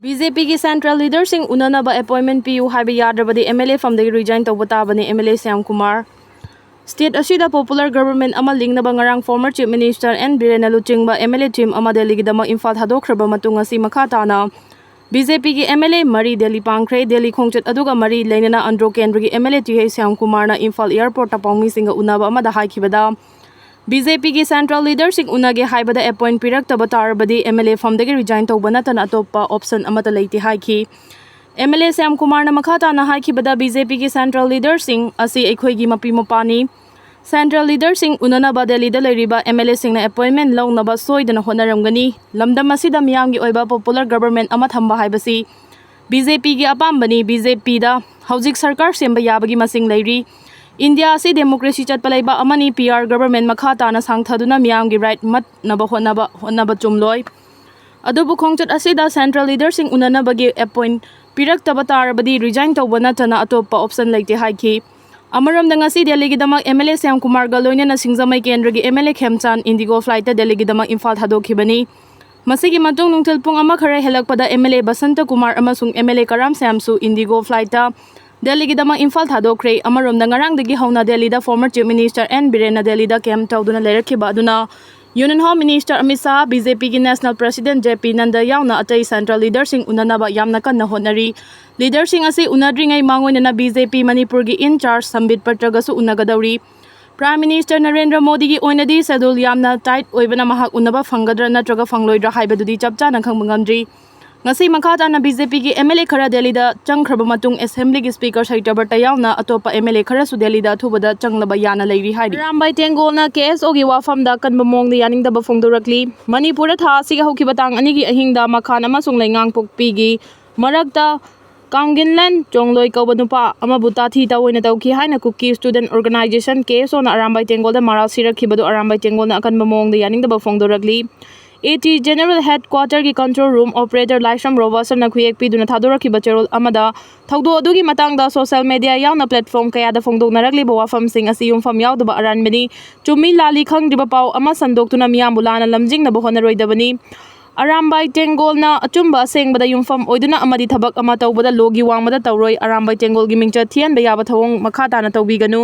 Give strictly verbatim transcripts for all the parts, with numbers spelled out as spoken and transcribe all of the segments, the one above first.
B J ꯄꯤꯒꯤ central leaderꯁꯤꯡ ꯎꯅꯅꯕ appointment ꯄꯤꯌꯨ ꯍꯥꯏꯕ ꯌꯥꯗ꯭ꯔꯕꯗꯤ M L A ꯐꯝꯗꯒꯤ resign ꯇꯧꯕ ꯇꯥꯕꯅꯤ, M L A Shyam Kumar. State ꯑꯁꯤꯗ popular government ꯑꯃ ꯂꯤꯡꯅꯕ ꯉꯔꯥꯡ former Chief Minister N ꯕꯤꯔꯦꯟꯅ ꯂꯨꯆꯤꯡꯕ M L A team ꯑꯃ ꯗꯦꯜꯂꯤꯒꯤꯗꯃꯛ ꯏꯝꯐꯥꯜ ꯊꯥꯗꯣꯛꯈ꯭ꯔꯕ ꯃꯇꯨꯡ ꯉꯁꯤ ꯃꯈꯥ ꯇꯥꯅ ꯕꯤ ꯖꯦ ꯄꯤꯒꯤ M L A ꯃꯔꯤ ꯗꯦꯜꯂꯤ ꯄꯥꯡꯈ꯭ꯔꯦ꯫ ꯗꯦꯜꯂꯤ ꯈꯣꯡꯆꯠ ꯑꯗꯨꯒ ꯃꯔꯤ ꯂꯩꯅꯅ ꯑꯟꯗ꯭ꯔꯣ ꯀꯦꯟꯗ꯭ꯔꯒꯤ M L A ꯇꯤꯍꯩ ꯁ꯭ꯌꯥꯝ ꯀꯨꯃꯥꯔꯅ ꯏꯝꯐꯥꯜ airportꯇ ꯄꯥꯎꯃꯤꯁꯤꯡꯒ ꯎꯅꯕ ꯑꯃꯗ ꯍꯥꯏꯈꯤꯕꯗ, ꯕꯤ ꯖꯦ ꯄꯤꯒꯤ central leaderꯁꯤꯡ ꯎꯅꯒꯦ ꯍꯥꯏꯕꯗ appoint ꯄꯤꯔꯛꯇꯕ ꯇꯥꯔꯕꯗꯤ M L A ꯐꯝꯗꯒꯤ resign ꯇꯧꯕ ꯅꯠꯇꯅ ꯑꯇꯣꯞꯄ option ꯑꯃꯠꯇ ꯂꯩꯇꯦ ꯍꯥꯏꯈꯤ꯫ M L A ꯁ꯭ꯌꯥꯝ ꯀꯨꯃꯥꯔꯅ ꯃꯈꯥ ꯇꯥꯅ ꯍꯥꯏꯈꯤꯕꯗ, ꯕꯤ ꯖꯦ ꯄꯤꯒꯤ central leaderꯁꯤꯡ ꯑꯁꯤ ꯑꯩꯈꯣꯏꯒꯤ ꯃꯄꯤ ꯃꯄꯥꯅꯤ꯫ Central leaderꯁꯤꯡ ꯎꯅꯅꯕ ꯗꯦꯜꯂꯤꯗ ꯂꯩꯔꯤꯕ M L Aꯁꯤꯡꯅ appointment ꯂꯧꯅꯕ ꯁꯣꯏꯗꯅ ꯍꯣꯠꯅꯔꯝꯒꯅꯤ꯫ ꯂꯝꯗꯝ ꯑꯁꯤꯗ ꯃꯤꯌꯥꯝꯒꯤ ꯑꯣꯏꯕ popular government ꯑꯃ ꯊꯝꯕ ꯍꯥꯏꯕꯁꯤ ꯕꯤ ꯖꯦ ꯄꯤꯒꯤ ꯑꯄꯥꯝꯕꯅꯤ꯫ ꯕꯤ ꯖꯦ ꯄꯤꯗ ꯍꯧꯖꯤꯛ ꯁꯔꯀꯥꯔ ꯁꯦꯝꯕ ꯌꯥꯕꯒꯤ ꯃꯁꯤꯡ ꯂꯩꯔꯤ꯫ ꯏꯟꯗꯤꯌꯥ ꯑꯁꯤ democracy ꯆꯠꯄ ꯂꯩꯕꯥꯛ ꯑꯃꯅꯤ꯫ P R government ꯃꯈꯥ ꯇꯥꯅ ꯁꯥꯡꯊꯗꯨꯅ ꯃꯤꯌꯥꯝꯒꯤ right ꯃꯠꯅꯕ ꯍꯣꯠꯅꯕ, ꯍꯣꯠꯅꯕ ꯆꯨꯝꯂꯣꯏ꯫ ꯑꯗꯨꯕꯨ ꯈꯣꯡꯆꯠ ꯑꯁꯤꯗ central leaderꯁꯤꯡ ꯎꯅꯅꯕꯒꯤ appoint ꯄꯤꯔꯛꯇꯕ ꯇꯥꯔꯕꯗꯤ resign ꯇꯧꯕ ꯅꯠꯇꯅ ꯑꯇꯣꯞꯄ option ꯂꯩꯇꯦ ꯍꯥꯏꯈꯤ꯫ ꯑꯃꯔꯣꯝꯗ, ꯉꯁꯤ ꯗꯦꯜꯂꯤꯒꯤꯗꯃꯛ M L A ꯁ꯭ꯌꯥꯝ ꯀꯨꯃꯥꯔꯒ ꯂꯣꯏꯅꯅ ꯁꯤꯡꯖꯃꯩ ꯀꯦꯟꯗ꯭ꯔꯒꯤ M L A ꯈꯦꯝꯆꯥꯟ Indigo flightꯇ ꯗꯦꯜꯂꯤꯒꯤꯗꯃꯛ Imphal ꯊꯥꯗꯣꯛꯈꯤꯕꯅꯤ꯫ ꯃꯁꯤꯒꯤ ꯃꯇꯨꯡ ꯅꯨꯡꯊꯤꯜ ꯄꯨꯡ ꯑꯃ ꯈꯔ ꯍꯦꯜꯂꯛꯄꯗ M L A Basanta Kumar ꯑꯃꯁꯨꯡ M L A Karam ꯁ꯭ꯌꯥꯝꯁꯨ Indigo flightꯇ ꯗꯦꯜꯂꯤꯒꯤꯗꯃꯛ Imphal ꯊꯥꯗꯣꯛꯈ꯭ꯔꯦ꯫ ꯑꯃꯔꯣꯝꯗ, ꯉꯔꯥꯡꯗꯒꯤ ꯍꯧꯅ ꯗꯦꯜꯂꯤꯗ former Chief Minister N ꯕꯤꯔꯦꯟꯅ ꯗꯦꯜꯂꯤꯗ camp ꯇꯧꯗꯨꯅ ꯂꯩꯔꯛꯈꯤꯕ ꯑꯗꯨꯅ Union Home Minister Amit Shah, B J Pꯒꯤ National President J P Nadda ꯌꯥꯎꯅ ꯑꯇꯩ central leaderꯁꯤꯡ ꯎꯅꯅꯕ ꯌꯥꯝꯅ ꯀꯟꯅ ꯍꯣꯠꯅꯔꯤ꯫ Leaderꯁꯤꯡ ꯑꯁꯤ ꯎꯅꯗ꯭ꯔꯤꯉꯩ ꯃꯥꯡꯑꯣꯏꯅꯅ B J P ꯃꯅꯤꯄꯨꯔꯒꯤ in charge ꯁꯝꯕꯤꯠ ꯄꯇ꯭ꯔꯒꯁꯨ ꯎꯅꯒꯗꯧꯔꯤ꯫ Prime Minister Narendra ꯃꯣꯗꯤꯒꯤ ꯑꯣꯏꯅꯗꯤ schedule ꯌꯥꯝꯅ tight ꯑꯣꯏꯕꯅ ꯃꯍꯥꯛ ꯎꯅꯕ ꯐꯪꯒꯗ꯭ꯔꯥ ꯅꯠꯇ꯭ꯔꯒ ꯐꯪꯂꯣꯏꯗ꯭ꯔꯥ ꯍꯥꯏꯕꯗꯨꯗꯤ ꯆꯞ ꯆꯥꯅ ꯈꯪꯕ ꯉꯝꯗ꯭ꯔꯤ꯫ ꯉꯁꯤ ꯃꯈꯥ ꯇꯥꯅ B J Pꯒꯤ M L A ꯈꯔ ꯗꯦꯜꯂꯤꯗ ꯆꯪꯈ꯭ꯔꯕ ꯃꯇꯨꯡ Assemblyꯒꯤ Speaker ꯁꯇ꯭ꯌꯕ꯭ꯔꯇ ꯌꯥꯎꯅ ꯑꯇꯣꯞꯄ M L A ꯈꯔꯁꯨ ꯗꯦꯜꯂꯤꯗ ꯑꯊꯨꯕꯗ ꯆꯪꯂꯕ ꯌꯥꯅ ꯂꯩꯔꯤ ꯍꯥꯏꯔꯤ꯫ ꯑꯔꯥꯝꯕꯥꯏ ꯇꯦꯡꯒꯣꯜꯅ K S Oꯒꯤ ꯋꯥꯐꯝꯗ ꯑꯀꯟꯕ ꯃꯑꯣꯡꯗ ꯌꯥꯅꯤꯡꯗꯕ ꯐꯣꯡꯗꯣꯔꯛꯂꯤ꯫ ꯃꯅꯤꯄꯨꯔꯗ ꯊꯥ ꯑꯁꯤꯒꯤ ꯍꯧꯈꯤꯕ ꯇꯥꯡ ꯑꯅꯤꯒꯤ ꯑꯍꯤꯡꯗ ꯃꯈꯥꯟ ꯑꯃꯁꯨꯡ ꯂꯩꯉꯥꯡꯄꯣꯛꯄꯤꯒꯤ ꯃꯔꯛꯇ ꯀꯥꯡꯒꯤꯟꯂꯦꯟ ꯆꯣꯡꯂꯣꯏ ꯀꯧꯕ ꯅꯨꯄꯥ ꯑꯃꯕꯨ ꯇꯥꯊꯤ ꯇꯥꯑꯣꯏꯅ ꯇꯧꯈꯤ ꯍꯥꯏꯅ Kuki Student Organisation, K S Oꯅ Arambai ꯇꯦꯡꯒꯣꯜꯗ ꯃꯔꯥꯜ ꯁꯤꯔꯛꯈꯤꯕꯗꯨ ꯑꯔꯥꯝꯕꯥꯏ ꯇꯦꯡꯒꯣꯜꯅ ꯑꯀꯟꯕ ꯃꯑꯣꯡꯗ ꯌꯥꯅꯤꯡꯗꯕ ꯐꯣꯡꯗꯣꯔꯛꯂꯤ꯫ AT General Headquarterꯒꯤ control room operator ꯂꯥꯏꯁ꯭ꯔꯝ ꯔꯣꯕꯥꯁꯟꯅ ꯈꯨꯌꯦꯛ ꯄꯤꯗꯨꯅ ꯊꯥꯗꯣꯔꯛꯈꯤꯕ ꯆꯦꯔꯣꯜ ꯑꯃꯗ ꯊꯧꯗꯣꯛ ꯑꯗꯨꯒꯤ ꯃꯇꯥꯡꯗ social media ꯌꯥꯎꯅ platform ꯀꯌꯥꯗ ꯐꯣꯡꯗꯣꯛꯅꯔꯛꯂꯤꯕ ꯋꯥꯐꯝꯁꯤꯡ ꯑꯁꯤ ꯌꯨꯝꯐꯝ ꯌꯥꯎꯗꯕ ꯑꯔꯥꯟꯕꯅꯤ꯫ ꯆꯨꯝꯃꯤ ꯂꯥꯜꯂꯤ ꯈꯪꯗ꯭ꯔꯤꯕ ꯄꯥꯎ ꯑꯃ ꯁꯟꯗꯣꯛꯇꯨꯅ ꯃꯤꯌꯥꯝꯕꯨ ꯂꯥꯟꯅ ꯂꯝꯖꯤꯡꯅꯕ ꯍꯣꯠꯅꯔꯣꯏꯗꯕꯅꯤ꯫ ꯑꯔꯥꯝꯕꯥꯏ ꯇꯦꯡꯒꯣꯜꯅ ꯑꯆꯨꯝꯕ ꯑꯁꯦꯡꯕꯗ ꯌꯨꯝꯐꯝ ꯑꯣꯏꯗꯨꯅ ꯑꯃꯗꯤ ꯊꯕꯛ ꯑꯃ ꯇꯧꯕꯗ ꯂꯣꯒꯤ ꯋꯥꯡꯃꯗ ꯇꯧꯔꯣꯏ꯫ ꯑꯔꯥꯝꯕꯥꯏ ꯇꯦꯡꯒꯣꯜꯒꯤ ꯃꯤꯡꯆꯠ ꯊꯤꯍꯟꯕ ꯌꯥꯕ ꯊꯧꯑꯣꯡ ꯃꯈꯥ ꯇꯥꯅ ꯇꯧꯕꯤꯒꯅꯨ꯫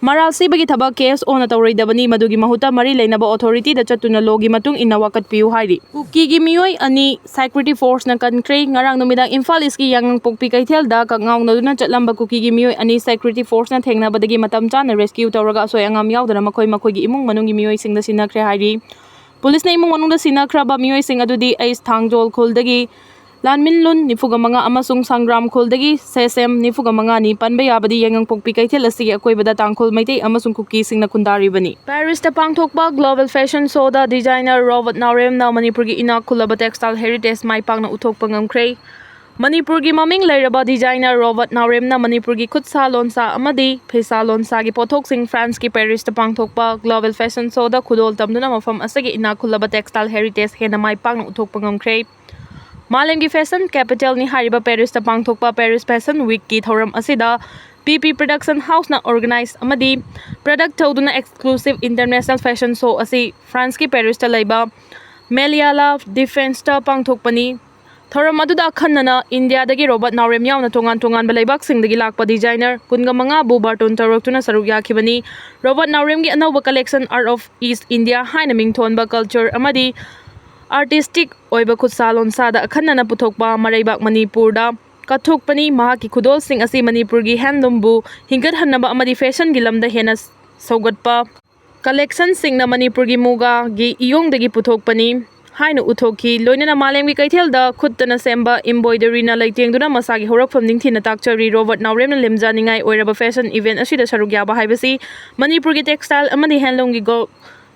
ꯃꯔꯥꯜ ꯁꯤꯕꯒꯤ ꯊꯕꯛ ꯀꯦ ꯑꯦꯁ ꯑꯣꯅ ꯇꯧꯔꯣꯏꯗꯕꯅꯤ꯫ ꯃꯗꯨꯒꯤ ꯃꯍꯨꯠꯇ ꯃꯔꯤ ꯂꯩꯅꯕ ꯑꯣꯊꯣꯔꯤꯇꯤꯗ ꯆꯠꯇꯨꯅ ꯂꯣꯒꯤ ꯃꯇꯨꯡ ꯏꯟꯅ ꯋꯥꯀꯠꯄꯤꯌꯨ ꯍꯥꯏꯔꯤ꯫ ꯀꯨꯀꯤꯒꯤ ꯃꯤꯑꯣꯏ ꯑꯅꯤ ꯁꯦꯀ꯭ꯌꯨꯔꯤꯇꯤ ꯐꯣꯔꯁꯅ ꯀꯟꯈ꯭ꯔꯦ꯫ ꯉꯔꯥꯡ ꯅꯨꯃꯤꯗꯥꯡ ꯏꯝꯐꯥꯜ ꯏꯁꯀꯤ ꯌꯥꯉꯪꯄꯣꯛꯄꯤ ꯀꯩꯊꯦꯜꯗ ꯀꯛꯉꯥꯎꯅꯗꯨꯅ ꯆꯠꯂꯝꯕ ꯀꯨꯀꯤꯒꯤ ꯃꯤꯑꯣꯏ ꯑꯅꯤ ꯁꯦꯀ꯭ꯌꯨꯔꯤꯇꯤ ꯐꯣꯔꯁꯅ ꯊꯦꯡꯅꯕꯗꯒꯤ ꯃꯇꯝ ꯆꯥꯅ ꯔꯦꯁꯀ꯭ꯌꯨ ꯇꯧꯔꯒ ꯑꯁꯣꯏ ꯑꯉꯥꯝ ꯌꯥꯎꯗꯅ ꯃꯈꯣꯏ ꯃꯈꯣꯏꯒꯤ ꯏꯃꯨꯡ ꯃꯅꯨꯡꯒꯤ ꯃꯤꯑꯣꯏꯁꯤꯡꯗ ꯁꯤꯟꯅꯈ꯭ꯔꯦ ꯍꯥꯏꯔꯤ꯫ ꯄꯨꯂꯤꯁꯅ ꯏꯃꯨꯡ ꯃꯅꯨꯡꯗ ꯁꯤꯟꯅꯈ꯭ꯔꯕ ꯃꯤꯑꯣꯏꯁꯤꯡ ꯑꯗꯨꯗꯤ ꯑꯩꯁ ꯊꯥꯡꯖꯣꯜ ꯈꯨꯜꯗꯒꯤ ꯂꯥꯟꯃꯤꯟꯂꯨꯟ ꯅꯤꯐꯨꯒ ꯃꯉꯥ ꯑꯃꯁꯨꯡ ꯁꯪꯒ꯭ꯔꯥꯝ ꯈꯨꯜꯗꯒꯤ ꯁꯦꯁꯦꯝ ꯅꯤꯐꯨꯒ ꯃꯉꯥꯅꯤ꯫ ꯄꯟꯕ ꯌꯥꯕꯗꯤ ꯌꯥꯉꯪꯄꯣꯛꯄꯤ ꯀꯩꯊꯦꯜ ꯑꯁꯤꯒꯤ ꯑꯀꯣꯏꯕꯗ ꯇꯥꯡꯈꯨꯜ, ꯃꯩꯇꯩ ꯑꯃꯁꯨꯡ ꯀꯨꯀꯤꯁꯤꯡꯅ ꯈꯨꯟꯗꯥꯔꯤꯕꯅꯤ꯫ ꯄꯦꯔꯤꯁꯇ ꯄꯥꯡꯊꯣꯛꯄ ꯒ꯭ꯂꯣꯕꯦꯜ ꯐꯦꯁꯟ ꯁꯣꯗ ꯗꯤꯖꯥꯏꯅꯔ ꯔꯣꯕꯔꯠ ꯅꯥꯎꯔꯦꯝꯅ ꯃꯅꯤꯄꯨꯔꯒꯤ ꯏꯅꯥꯛ ꯈꯨꯜꯂꯕ ꯇꯦꯛꯁꯇꯥꯏꯜ ꯍꯦꯔꯤꯇꯦꯖ ꯃꯥꯏ ꯄꯥꯛꯅ ꯎꯠꯊꯣꯛꯄ ꯉꯝꯈ꯭ꯔꯦ꯫ ꯃꯅꯤꯄꯨꯔꯒꯤ ꯃꯃꯤꯡ ꯂꯩꯔꯕ ꯗꯤꯖꯥꯏꯅꯔ ꯔꯣꯕꯔꯠ ꯅꯥꯎꯔꯦꯝꯅ ꯃꯅꯤꯄꯨꯔꯒꯤ ꯈꯨꯠꯁꯥ ꯂꯣꯟꯁꯥ ꯑꯃꯗꯤ ꯐꯤꯁꯥ ꯂꯣꯟꯁꯥꯒꯤ ꯄꯣꯠꯊꯣꯛꯁꯤꯡ ꯐ꯭ꯔꯥꯟꯁꯀꯤ ꯄꯦꯔꯤꯁꯇ ꯄꯥꯡꯊꯣꯛꯄ ꯒ꯭ꯂꯣꯕꯦꯜ ꯐꯦꯁꯟ ꯁꯣꯗ ꯈꯨꯗꯣꯜ ꯇꯝꯗꯨꯅ ꯃꯐꯝ ꯑꯁꯤꯒꯤ ꯏꯅꯥꯛ ꯈꯨꯜꯂꯕ ꯇꯦꯛꯁꯇꯥꯏꯜ ꯍꯦꯔꯤꯇꯦꯖ ꯍꯦꯟꯅ ꯃꯥꯏ ꯄꯥꯛꯅ ꯎꯠꯊꯣꯛꯄ ꯉꯝꯈ꯭ꯔꯦ꯫ ꯃꯥꯂꯦꯝꯒꯤ ꯐꯦꯁꯟ ꯀꯦꯄꯤꯇꯦꯜꯅꯤ ꯍꯥꯏꯔꯤꯕ ꯄꯦꯔꯤꯁꯇ ꯄꯥꯡꯊꯣꯛꯄ ꯄꯦꯔꯤꯁ ꯐꯦꯁꯟ ꯋꯤꯛꯀꯤ ꯊꯧꯔꯝ ꯑꯁꯤꯗ ꯄꯤ ꯄꯤ ꯄ꯭ꯔꯗꯛꯁꯟ ꯍꯥꯎꯁꯅ ꯑꯣꯔꯒꯅꯥꯏꯖ ꯑꯃꯗꯤ ꯄ꯭ꯔꯗꯛ ꯇꯧꯗꯨꯅ ꯑꯦꯛꯁꯀ꯭ꯂꯨꯁꯤꯞ ꯏꯟꯇꯔꯅꯦꯁꯅꯦꯜ ꯐꯦꯁꯟ ꯁꯣ ꯑꯁꯤ ꯐ꯭ꯔꯥꯟꯁꯀꯤ ꯄꯦꯔꯤꯁꯇ ꯂꯩꯕ ꯃꯦꯂꯤꯌꯥꯂꯥ ꯗꯤꯐꯦꯟꯁꯇ ꯄꯥꯡꯊꯣꯛꯄꯅꯤ꯫ ꯊꯧꯔꯝ ꯑꯗꯨꯗ ꯑꯈꯟꯅꯅ ꯏꯟꯗꯤꯌꯥꯗꯒꯤ ꯔꯣꯕꯔꯠ ꯅꯥꯎꯔꯦꯝ ꯌꯥꯎꯅ ꯇꯣꯉꯥꯟ ꯇꯣꯉꯥꯟꯕ ꯂꯩꯕꯥꯛꯁꯤꯡꯗꯒꯤ ꯂꯥꯛꯄ ꯗꯤꯖꯥꯏꯅꯔ ꯀꯨꯟꯒ ꯃꯉꯥꯕꯨ ꯕꯥꯔꯇꯣꯟ ꯇꯧꯔꯛꯇꯨꯅ ꯁꯔꯨꯛ ꯌꯥꯈꯤꯕꯅꯤ꯫ ꯔꯣꯕꯔꯠ ꯅꯥꯎꯔꯦꯝꯒꯤ ꯑꯅꯧꯕ collection art of east India ꯍꯥꯏꯅ ꯃꯤꯡꯊꯣꯟꯕ ꯀꯜꯆꯔ ꯑꯃꯗꯤ ꯑꯥꯔꯇꯤꯁꯇꯤꯛ ꯑꯣꯏꯕ ꯈꯨꯠꯁꯥ ꯂꯣꯟꯁꯥꯗ ꯑꯈꯟꯅꯅ ꯄꯨꯊꯣꯛꯄ ꯃꯔꯩꯕꯥꯛ ꯃꯅꯤꯄꯨꯔꯗ ꯀꯠꯊꯣꯛꯄꯅꯤ꯫ ꯃꯍꯥꯛꯀꯤ ꯈꯨꯗꯣꯜꯁꯤꯡ ꯑꯁꯤ ꯃꯅꯤꯄꯨꯔꯒꯤ ꯍꯦꯟꯂꯨꯝꯕꯨ ꯍꯤꯡꯒꯠꯍꯟꯅꯕ ꯑꯃꯗꯤ ꯐꯦꯁꯟꯒꯤ ꯂꯝꯗ ꯍꯦꯟꯅ ꯁꯧꯒꯠꯄ ꯀꯂꯦꯛꯁꯟꯁꯤꯡꯅ ꯃꯅꯤꯄꯨꯔꯒꯤ ꯃꯨꯒꯥꯒꯤ ꯏꯌꯣꯡꯗꯒꯤ ꯄꯨꯊꯣꯛꯄꯅꯤ ꯍꯥꯏꯅ ꯎꯠꯊꯣꯛꯈꯤ꯫ ꯂꯣꯏꯅꯅ ꯃꯥꯂꯦꯝꯒꯤ ꯀꯩꯊꯦꯜꯗ ꯈꯨꯠꯇꯅ ꯁꯦꯝꯕ ꯏꯝꯕꯣꯏꯗꯔꯤꯅ ꯂꯩꯇꯦꯡꯗꯨꯅ ꯃꯁꯥꯒꯤ ꯍꯧꯔꯛꯐꯝ ꯅꯤꯡꯊꯤꯅ ꯇꯥꯛꯆꯔꯤ꯫ ꯔꯣꯕꯔꯠ ꯅꯥꯎꯔꯦꯝꯅ ꯂꯦꯝꯖꯅꯤꯡꯉꯥꯏ ꯑꯣꯏꯔꯕ ꯐꯦꯁꯟ ꯏꯚꯦꯟ ꯑꯁꯤꯗ ꯁꯔꯨꯛ ꯌꯥꯕ ꯍꯥꯏꯕꯁꯤ ꯃꯅꯤꯄꯨꯔꯒꯤ ꯇꯦꯛꯁꯇꯥꯏꯜ ꯑꯃꯗꯤ ꯍꯦꯟꯂꯨꯝꯒꯤ ꯒ꯭ꯂꯣ-,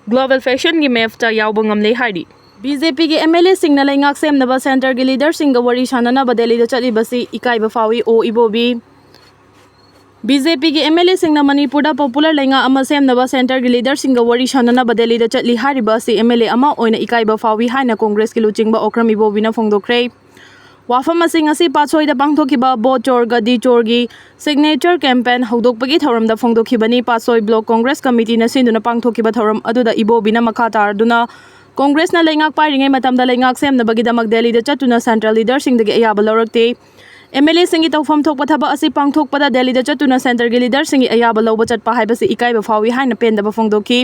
ꯒ꯭ꯂꯣꯕꯦꯜ ꯐꯦꯁꯟꯒꯤ ꯃꯦꯞꯇ ꯌꯥꯎꯕ ꯉꯝꯂꯦ ꯍꯥꯏꯔꯤ꯫ ꯕꯤ ꯖꯦ ꯄꯤꯒꯤ ꯑꯦꯝ ꯑꯦꯜ ꯑꯦꯁꯤꯡꯅ ꯂꯩꯉꯥꯛ ꯁꯦꯝꯅꯕ ꯁꯦꯟꯇꯔꯒꯤ ꯂꯤꯗꯔꯁꯤꯡꯒ ꯋꯥꯔꯤ ꯁꯥꯟꯅꯅꯕ ꯗꯦꯜꯂꯤꯗ ꯆꯠꯂꯤꯕꯁꯤ ꯏꯀꯥꯏꯕ ꯐꯥꯎꯏ, ꯑꯣ ꯏꯕꯣꯕꯤ꯫ ꯕꯤ ꯖꯦ ꯄꯤꯒꯤ ꯑꯦꯝ ꯑꯦꯜ ꯑꯦꯁꯤꯡꯅ ꯃꯅꯤꯄꯨꯔꯗ ꯄꯣꯄꯨꯂꯔ ꯂꯩꯉꯥꯛ ꯑꯃ ꯁꯦꯝꯅꯕ ꯁꯦꯟꯇꯔꯒꯤ ꯂꯤꯗꯔꯁꯤꯡꯒ ꯋꯥꯔꯤ ꯁꯥꯟꯅꯅꯕ ꯗꯦꯜꯂꯤꯗ ꯆꯠꯂꯤ ꯍꯥꯏꯔꯤꯕ ꯑꯁꯤ ꯑꯦꯝ ꯑꯦꯜ ꯑꯦ ꯑꯃ ꯑꯣꯏꯅ ꯏꯀꯥꯏꯕ ꯐꯥꯎꯏ ꯍꯥꯏꯅ ꯀꯣꯡꯒ꯭ꯔꯦꯁꯀꯤ ꯂꯨꯆꯤꯡꯕ ꯑꯣꯀ꯭ꯔꯝ ꯏꯕꯣꯕꯤꯅ ꯐꯣꯡꯗꯣꯛꯈ꯭ꯔꯦ꯫ ꯋꯥꯐꯝ ꯑꯁꯤ ꯉꯁꯤ ꯄꯥꯠꯁꯣꯏꯗ ꯄꯥꯡꯊꯣꯛꯈꯤꯕ ꯕꯣꯠ ꯆꯣꯔ ꯒꯗꯤ ꯆꯣꯔꯒꯤ ꯁꯤꯒꯅꯦꯆꯔ ꯀꯦꯝꯄꯦꯟ ꯍꯧꯗꯣꯛꯄꯒꯤ ꯊꯧꯔꯝꯗ ꯐꯣꯡꯗꯣꯛꯈꯤꯕꯅꯤ꯫ ꯄꯥꯠꯁꯣꯏ ꯕ꯭ꯂꯣꯛ ꯀꯣꯡꯒ꯭ꯔꯦꯁ ꯀꯃꯤꯇꯤꯅ ꯁꯤꯟꯗꯨꯅ ꯄꯥꯡꯊꯣꯛꯈꯤꯕ ꯊꯧꯔꯝ ꯑꯗꯨꯗ ꯏꯕꯣꯕꯤꯅ ꯃꯈꯥ ꯇꯥꯔꯗꯨꯅ ꯀꯣꯡꯒ꯭ꯔꯦꯁꯅ ꯂꯩꯉꯥꯛ ꯄꯥꯏꯔꯤꯉꯩ ꯃꯇꯝꯗ ꯂꯩꯉꯥꯛ ꯁꯦꯝꯅꯕꯒꯤꯗꯃꯛ ꯗꯦꯜꯂꯤꯗ ꯆꯠꯇꯨꯅ ꯁꯦꯟꯇ꯭ꯔꯦꯜ ꯂꯤꯗꯔꯁꯤꯡꯗꯒꯤ ꯑꯌꯥꯕ ꯂꯧꯔꯛꯇꯦ꯫ ꯑꯦꯝ ꯑꯦꯜ ꯑꯦꯁꯤꯡꯒꯤ ꯇꯧꯐꯝ ꯊꯣꯛꯄ ꯊꯕꯛ ꯑꯁꯤ ꯄꯥꯡꯊꯣꯛꯄꯗ ꯗꯦꯜꯂꯤꯗ ꯆꯠꯇꯨꯅ ꯁꯦꯟꯇꯔꯒꯤ ꯂꯤꯗꯔꯁꯤꯡꯒꯤ ꯑꯌꯥꯕ ꯂꯧꯕ ꯆꯠꯄ ꯍꯥꯏꯕꯁꯤ ꯏꯀꯥꯏꯕ ꯐꯥꯎꯏ ꯍꯥꯏꯅ ꯄꯦꯟꯗꯕ ꯐꯣꯡꯗꯣꯛꯈꯤ꯫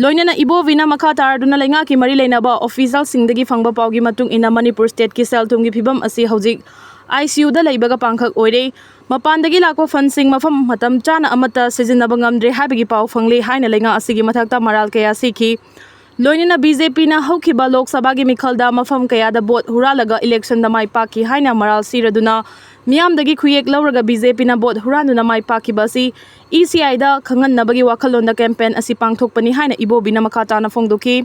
ꯂꯣꯏꯅꯅ ꯏꯕꯣꯕꯤꯅ ꯃꯈꯥ ꯇꯥꯔꯗꯨꯅ ꯂꯩꯉꯥꯛꯀꯤ ꯃꯔꯤ ꯂꯩꯅꯕ ꯑꯣꯐꯤꯁꯤꯌꯦꯜꯁꯤꯡꯗꯒꯤ ꯐꯪꯕ ꯄꯥꯎꯒꯤ ꯃꯇꯨꯡ ꯏꯟꯅ ꯃꯅꯤꯄꯨꯔ ꯁ꯭ꯇꯦꯠꯀꯤ ꯁꯦꯜ ꯊꯨꯝꯒꯤ ꯐꯤꯕꯝ ꯑꯁꯤ ꯍꯧꯖꯤꯛ ꯑꯥꯏ ꯁꯤ ꯌꯨꯗ ꯂꯩꯕꯒ ꯄꯥꯡꯈꯛ ꯑꯣꯏꯔꯦ꯫ ꯃꯄꯥꯟꯗꯒꯤ ꯂꯥꯛꯄ ꯐꯟꯁꯤꯡ ꯃꯐꯝ ꯃꯇꯝ ꯆꯥꯅ ꯑꯃꯠꯇ ꯁꯤꯖꯤꯟꯅꯕ ꯉꯝꯗ꯭ꯔꯦ ꯍꯥꯏꯕꯒꯤ ꯄꯥꯎ ꯐꯪꯂꯦ ꯍꯥꯏꯅ ꯂꯩꯉꯥꯛ ꯑꯁꯤꯒꯤ ꯃꯊꯛꯇ ꯃꯔꯥꯜ ꯀꯌꯥ ꯁꯤꯈꯤ꯫ ꯂꯣꯏꯅꯅ ꯕꯤ ꯖꯦ ꯄꯤꯅ ꯍꯧꯈꯤꯕ ꯂꯣꯛ ꯁꯚꯥꯒꯤ ꯃꯤꯈꯜꯗ ꯃꯐꯝ ꯀꯌꯥꯗ ꯚꯣꯠ ꯍꯨꯔꯥꯜꯂꯒ ꯏꯂꯦꯛꯁꯟꯗ ꯃꯥꯏ ꯄꯥꯛꯈꯤ ꯍꯥꯏꯅ ꯃꯔꯥꯜ ꯁꯤꯔꯗꯨꯅ ꯃꯤꯌꯥꯝꯗꯒꯤ ꯈꯨꯌꯦꯛ ꯂꯧꯔꯒ ꯕꯤ ꯖꯦ ꯄꯤꯅ ꯚꯣꯠ ꯍꯨꯔꯥꯟꯗꯨꯅ ꯃꯥꯏ ꯄꯥꯛꯈꯤꯕ ꯑꯁꯤ ꯏ ꯁꯤ ꯑꯥꯏꯗ ꯈꯪꯍꯟꯅꯕꯒꯤ ꯋꯥꯈꯜꯂꯣꯟꯗ ꯀꯦꯝꯄꯦꯟ ꯑꯁꯤ ꯄꯥꯡꯊꯣꯛꯄꯅꯤ ꯍꯥꯏꯅ ꯏꯕꯣꯕꯤꯅ ꯃꯈꯥ ꯇꯥꯅ ꯐꯣꯡꯗꯣꯛꯈꯤ꯫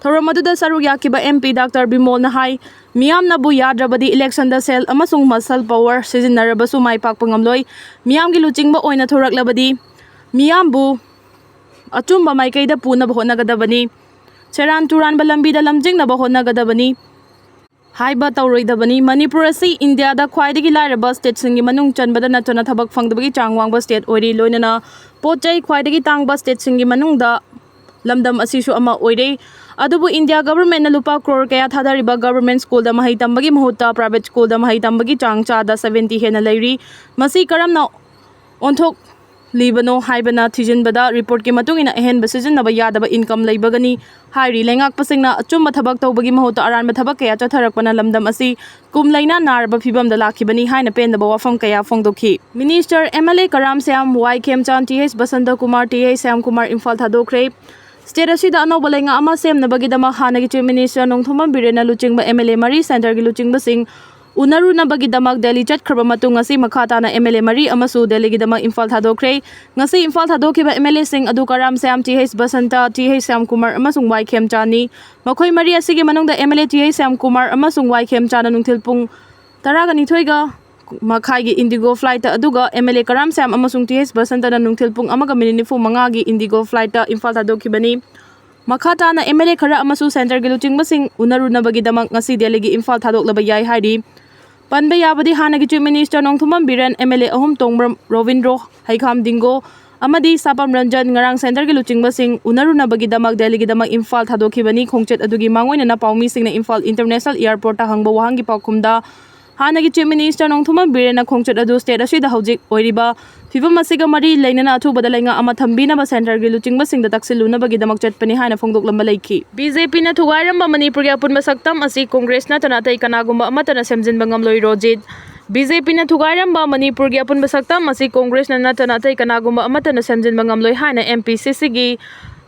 ꯊꯧꯔꯝ ꯑꯗꯨꯗ ꯁꯔꯨꯛ ꯌꯥꯈꯤꯕ ꯑꯦꯝ ꯄꯤ ꯗꯥꯛꯇꯔ ꯕꯤꯃꯣꯜꯅ ꯍꯥꯏ, ꯃꯤꯌꯥꯝꯅꯕꯨ ꯌꯥꯗ꯭ꯔꯕꯗꯤ ꯏꯂꯦꯛꯁꯟꯗ ꯁꯦꯜ ꯑꯃꯁꯨꯡ ꯃꯁꯜ ꯄꯥꯋꯔ ꯁꯤꯖꯤꯟꯅꯔꯕꯁꯨ ꯃꯥꯏ ꯄꯥꯛꯄ ꯉꯝꯂꯣꯏ꯫ ꯃꯤꯌꯥꯝꯒꯤ ꯂꯨꯆꯤꯡꯕ ꯑꯣꯏꯅ ꯊꯣꯔꯛꯂꯕꯗꯤ ꯃꯤꯌꯥꯝꯕꯨ ꯑꯆꯨꯝꯕ ꯃꯥꯏꯀꯩꯗ ꯄꯨꯅꯕ ꯍꯣꯠꯅꯒꯗꯕꯅꯤ꯫ ꯁꯦꯔꯥꯟ ꯇꯨꯔꯥꯟꯕ ꯂꯝꯕꯤꯗ ꯂꯝꯖꯤꯡꯅꯕ ꯍꯣꯠꯅꯒꯗꯕꯅꯤ ꯍꯥꯏꯕ ꯇꯧꯔꯣꯏꯗꯕꯅꯤ꯫ ꯃꯅꯤꯄꯨꯔ ꯑꯁꯤ ꯏꯟꯗꯤꯌꯥꯗ ꯈ꯭ꯋꯥꯏꯗꯒꯤ ꯂꯥꯏꯔꯕ ꯁ꯭ꯇꯦꯠꯁꯤꯡꯒꯤ ꯃꯅꯨꯡ ꯆꯟꯕꯗ ꯅꯠꯇꯅ ꯊꯕꯛ ꯐꯪꯗꯕꯒꯤ ꯆꯥꯡ ꯋꯥꯡꯕ ꯁ꯭ꯇꯦꯠ ꯑꯣꯏꯔꯤ꯫ ꯂꯣꯏꯅꯅ ꯄꯣꯠ ꯆꯩ ꯈ꯭ꯋꯥꯏꯗꯒꯤ ꯇꯥꯡꯕ ꯁ꯭ꯇꯦꯠꯁꯤꯡꯒꯤ ꯃꯅꯨꯡꯗ ꯂꯝꯗꯝ ꯑꯁꯤꯁꯨ ꯑꯃ ꯑꯣꯏꯔꯦ꯫ ꯑꯗꯨꯕꯨ ꯏꯟꯗꯤꯌꯥ ꯒꯚꯔꯟꯃꯦꯟꯠꯅ ꯂꯨꯄꯥ ꯀ꯭ꯔꯣꯔ ꯀꯌꯥ ꯊꯥꯗꯔꯤꯕ ꯒꯚꯔꯟꯃꯦꯟꯠ ꯁ꯭ꯀꯨꯜꯗ ꯃꯍꯩ ꯇꯝꯕꯒꯤ ꯃꯍꯨꯠꯇ ꯄ꯭ꯔꯥꯏꯚꯦꯠ ꯁ꯭ꯀꯨꯜꯗ ꯃꯍꯩ ꯇꯝꯕꯒꯤ ꯆꯥꯡ ꯆꯥꯗ ꯁꯕꯦꯟꯇꯤ ꯍꯦꯟꯅ ꯂꯩꯔꯤ꯫ ꯃꯁꯤ ꯀꯔꯝꯅ ꯑꯣꯟꯊꯣꯛꯂꯤꯕꯅꯣ ꯍꯥꯏꯕꯅ ꯊꯤꯖꯤꯟꯕꯗ ꯔꯤꯄꯣꯔꯠꯀꯤ ꯃꯇꯨꯡ ꯏꯟꯅ ꯑꯍꯦꯟꯕ ꯁꯤꯖꯤꯟꯅꯕ ꯌꯥꯗꯕ ꯏꯟꯀꯝ ꯂꯩꯕꯒꯅꯤ ꯍꯥꯏꯔꯤ꯫ ꯂꯩꯉꯥꯛꯄꯁꯤꯡꯅ ꯑꯆꯨꯝꯕ ꯊꯕꯛ ꯇꯧꯕꯒꯤ ꯃꯍꯨꯠꯇ ꯑꯔꯥꯟꯕ ꯊꯕꯛ ꯀꯌꯥ ꯆꯠꯊꯔꯛꯄꯅ ꯂꯝꯗꯝ ꯑꯁꯤ ꯀꯨꯝ ꯂꯩꯅꯥ ꯅꯥꯔꯕ ꯐꯤꯕꯝꯗ ꯂꯥꯛꯈꯤꯕꯅꯤ ꯍꯥꯏꯅ ꯄꯦꯟꯗꯕ ꯋꯥꯐꯝ ꯀꯌꯥ ꯐꯣꯡꯗꯣꯛꯈꯤ꯫ Minister, M L A Karam Shyam, Y Khemchand, T H Basanta Kumar, T H Shyam Kumar Imphal ꯊꯥꯗꯣꯛꯈ꯭ꯔꯦ꯫ ꯁ꯭ꯇꯦꯠ ꯑꯁꯤꯗ ꯑꯅꯧꯕ ꯂꯩꯉꯥꯛ ꯑꯃ ꯁꯦꯝꯅꯕꯒꯤꯗꯃꯛ ꯍꯥꯟꯅꯒꯤ ꯆꯤꯐ ꯃꯤꯅꯤꯁꯇꯔ ꯅꯣꯡꯊꯣꯝꯕꯝ ꯕꯤꯔꯦꯟꯅ ꯂꯨꯆꯤꯡꯕ ꯑꯦꯝ ꯑꯦꯜ ꯑꯦ ꯃꯔꯤ, ꯁꯦꯟꯇꯔꯒꯤ ꯂꯨꯆꯤꯡꯕꯁꯤꯡ ꯎꯅꯔꯨꯅꯕꯒꯤꯗꯃꯛ ꯗꯦꯜꯂꯤ ꯆꯠꯈ꯭ꯔꯕ ꯃꯇꯨꯡ ꯉꯁꯤ ꯃꯈꯥ ꯇꯥꯅ ꯑꯦꯝ ꯑꯦꯜ ꯑꯦ ꯃꯔꯤ ꯑꯃꯁꯨ ꯗꯦꯜꯂꯤꯒꯤꯗꯃꯛ ꯏꯝꯐꯥꯜ ꯊꯥꯗꯣꯛꯈ꯭ꯔꯦ꯫ ꯉꯁꯤ ꯏꯝꯐꯥꯜ ꯊꯥꯗꯣꯛꯈꯤꯕ ꯑꯦꯝ ꯑꯦꯜ ꯑꯦꯁꯤꯡ ꯑꯗꯨ Karam Shyam, T H Basanta, T H Shyam Kumar ꯑꯃꯁꯨꯡ ꯋꯥꯏ ꯈꯦꯝꯆꯥꯟꯅꯤ꯫ ꯃꯈꯣꯏ ꯃꯔꯤ ꯑꯁꯤꯒꯤ ꯃꯅꯨꯡꯗ M L A T H Shyam Kumar ꯑꯃꯁꯨꯡ ꯋꯥꯏ ꯈꯦꯝꯆꯥꯟꯅ ꯅꯨꯡꯊꯤꯜ ꯄꯨꯡ ꯇꯔꯥꯒ ꯅꯤꯊꯣꯏꯒ ꯃꯈꯥꯏꯒꯤ ꯏꯟꯗꯤꯒꯣ ꯐ꯭ꯂꯥꯏꯠꯇ, ꯑꯗꯨꯒ M L A Karam Shyam ꯑꯃꯁꯨꯡ ꯇꯤ ꯑꯩꯆ ꯕꯁꯟꯇꯅ ꯅꯨꯡꯊꯤꯜ ꯄꯨꯡ ꯑꯃꯒ ꯃꯤꯅꯤꯠ ꯅꯤꯐꯨ ꯃꯉꯥꯒꯤ ꯏꯟꯗꯤꯒꯣ ꯐ꯭ꯂꯥꯏꯠꯇ ꯏꯝꯐꯥꯜ ꯊꯥꯗꯣꯛꯈꯤꯕꯅꯤ꯫ ꯃꯈꯥ ꯇꯥꯅ ꯑꯦꯝ ꯑꯦꯜ ꯑꯦ ꯈꯔ ꯑꯃꯁꯨ ꯁꯦꯟꯇꯔꯒꯤ ꯂꯨꯆꯤꯡꯕꯁꯤꯡ ꯎꯅꯔꯨꯅꯕꯒꯤꯗꯃꯛ ꯉꯁꯤ ꯗꯦꯜꯂꯤꯒꯤ ꯏꯝꯐꯥꯜ ꯊꯥꯗꯣꯛꯂꯕ ꯌꯥꯏ ꯍꯥꯏꯔꯤ꯫ ꯄꯟꯕ ꯌꯥꯕꯗꯤ ꯍꯥꯟꯅꯒꯤ chief minister Nongthombam Biren, M L ꯑꯦ ꯑꯍꯨꯝ ꯇꯣꯡꯕ꯭ꯔꯝ ꯔꯣꯕꯤꯟꯗ꯭ꯔꯣ, ꯍꯩꯈꯥꯝ ꯗꯤꯡꯒꯣ, ꯑꯃꯗꯤ ꯁꯥꯄꯝ ꯔꯟꯖꯟ ꯉꯔꯥꯡ ꯁꯦꯟꯇꯔꯒꯤ ꯂꯨꯆꯤꯡꯕꯁꯤꯡ ꯎꯅꯔꯨꯅꯕꯒꯤꯗꯃꯛ ꯗꯦꯜꯂꯤꯒꯤꯗꯃꯛ ꯏꯝꯐꯥꯜ ꯊꯥꯗꯣꯛꯈꯤꯕꯅꯤ꯫ ꯈꯣꯡꯆꯠ ꯑꯗꯨꯒꯤ ꯃꯥꯡꯑꯣꯏꯅꯅ ꯄꯥꯎꯃꯤꯁꯤꯡꯅ ꯏꯝꯐꯥꯜ ꯏꯟꯇꯔꯅꯦꯁꯅꯦꯜ ꯑꯦꯌꯔꯄꯣꯔꯠꯇ ꯍꯪꯕ ꯋꯥꯍꯪꯒꯤ ꯄꯥꯎꯈꯨꯝꯗ ꯍꯥꯟꯅꯒꯤ ꯆꯤꯐ ꯃꯤꯅꯤꯁꯇꯔ ꯅꯣꯡꯊꯣꯝꯕꯝ ꯕꯤꯔꯦꯟꯅ ꯈꯣꯡꯆꯠ ꯑꯗꯨ ꯁ꯭ꯇꯦꯠ ꯑꯁꯤꯗ ꯍꯧꯖꯤꯛ ꯑꯣꯏꯔꯤꯕ ꯐꯤꯕꯝ ꯑꯁꯤꯒ ꯃꯔꯤ ꯂꯩꯅꯅ ꯑꯊꯨꯕꯗ ꯂꯩꯉꯥꯛ ꯑꯃ ꯊꯝꯕꯤꯅꯕ ꯁꯦꯟꯇꯔꯒꯤ ꯂꯨꯆꯤꯡꯕꯁꯤꯡꯗ ꯇꯛꯁꯤꯜꯂꯨꯅꯕꯒꯤꯗꯃꯛ ꯆꯠꯄꯅꯤ ꯍꯥꯏꯅ ꯐꯣꯡꯗꯣꯛꯂꯝꯕ ꯂꯩꯈꯤ꯫ ꯕꯤ ꯖꯦ ꯄꯤꯅ ꯊꯨꯒꯥꯏꯔꯝꯕ ꯃꯅꯤꯄꯨꯔꯒꯤ ꯑꯄꯨꯟꯕ ꯁꯛꯇꯝ ꯑꯁꯤ ꯀꯣꯡꯒ꯭ꯔꯦꯁ ꯅꯠꯇꯅ ꯑꯇꯩ ꯀꯅꯥꯒꯨꯝꯕ ꯑꯃꯠꯇꯅ ꯁꯦꯝꯖꯤꯟꯕ ꯉꯝꯂꯣꯏ, ꯔꯣꯖꯤꯠ꯫ ꯕꯤ ꯖꯦ ꯄꯤꯅ ꯊꯨꯒꯥꯏꯔꯝꯕ ꯃꯅꯤꯄꯨꯔꯒꯤ ꯑꯄꯨꯟꯕ ꯁꯛꯇꯝ ꯑꯁꯤ ꯀꯣꯡꯒ꯭ꯔꯦꯁꯅ ꯅꯠꯇꯅ ꯑꯇꯩ ꯀꯅꯥꯒꯨꯝꯕ ꯑꯃꯠꯇꯅ ꯁꯦꯝꯖꯤꯟꯕ ꯉꯝꯂꯣꯏ ꯍꯥꯏꯅ ꯑꯦꯝ ꯄꯤ ꯁꯤ ꯁꯤꯒꯤ